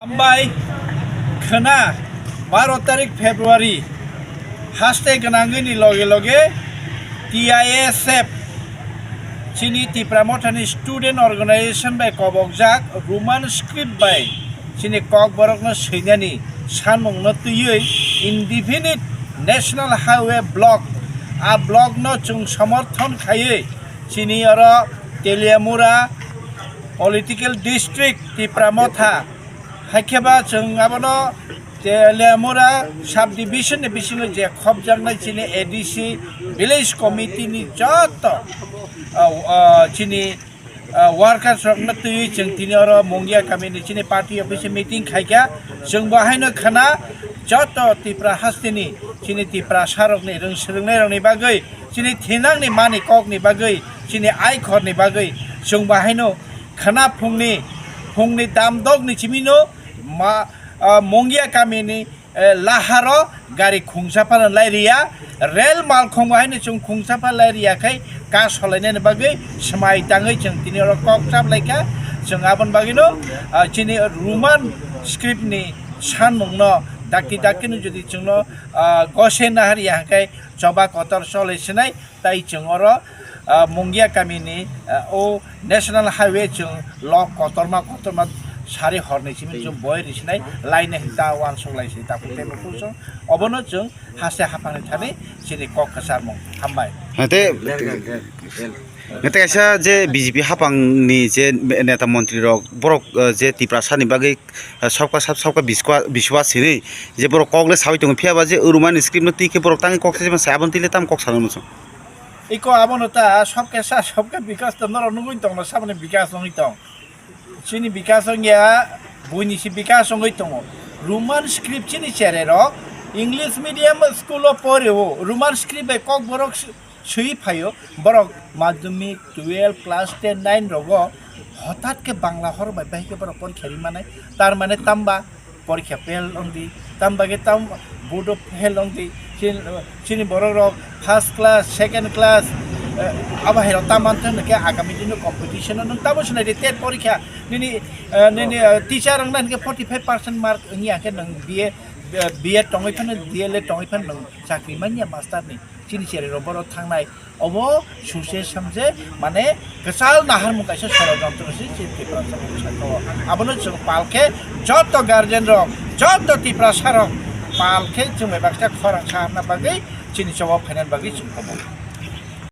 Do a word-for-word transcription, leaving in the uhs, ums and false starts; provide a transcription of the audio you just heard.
Hambai khwna, baro tarik February, haste gwnangwi ni loge loge T I S F, chini Tipra Mothani Student Organization bai kobokjak Roman script bai chini Kokborok no swinani sanmung no twiwi Indefinite National Highway Block, a block no chwng somorthon khaiwi chini oro Teliamura Political District Tipra Motha, hai khe ba chwng abono Teliamura Sub Division ni bisingo je khopjaknai chini A D C Village Committee ni joto, ah, ah, chini, ah, workers rok no twiwi chwng tini oro Mungia kami ni chini party office meeting khaikha. Chwng bo haino khwna joto Tipra hasteni chini Tiprasa rok ni rwng swrwngnai rok ni bagwi, chini thinang ni mani kok ni bagwi, chini ai khor ni bagwi chwng bo haino khwna phungni, phungni dam dok ni simi no ma, ah, Mungia kami ni, eh, laharo gari khungsa phano lai riya, rel malkhung bo haino chwng khungsa pha lai riya khai ka solainani bagwi swmai tangwi chwng tini oro kok chap lai kha. Chwng aboni bagwi no, ah, chini Roman script ni sanmung no dakti dakti no jodi chwng no, ah, gose nahar ya khai choba kotor cholai sinai. Tai chwng oro, ah, Mungia kami ni, ah, o National Highway chwng lok kotorma kotorma sari horni simi chwng boi risinai laina hinta wansuk lai si ta phutai bo kulsong. Obono chwng haste haphangni thani chini kok kwcharmung. Hambai. Hate, hate kaisa je B J P haphangni je neta montri rok borok, ah, je Tiprasa ni bagwi, ah, sabka sab sabka biswa, biswas hinwi je borok kok le sawi tongo, phiya ba je Roman script no twi khe borok tangwi kok se sa, aboni twi le tamo kok sanwi muchung. Iko abono ta sobke sa sobke bikas to norok nugwi tongno saboni bikas wngwi tong. Chini bikas wngya, buini si bikas wngwi tongo. Roman script chini chererok English medium school o poreo, Roman script bai Kokborok s-, swi phaio. Borok madhyamik, twelve, class ten, nine rogo hothat khe Bangla hor bai bai khe borok porikha ri manai. Tar mane tamba porikha fail wngdi, tam bagwi tam board o fail wngdi, chini, chini borok rok first class, second class, eh, abo hai rok ta mantha hwnkhe agami dino competition o nwng tamo swnai di tet porikha nini, eh, nini, eh, teacher wngna hwnkhe forty five percent mark wngya khe nwng B A, eh, B A tongwi phano, D L A tongwi phano nwng chakri manya master ni. Chini chererok borok thangnai obo suse samje mane kwchal naharmung kaisa sorojontro se chini Tiprasa rok sakao. Abono chwng palkhe joto guardian rok, joto Tiprasa rok palkhe chwng bai baksa khorang saharna bagwi chini choba phainani bagwi chwng kobo.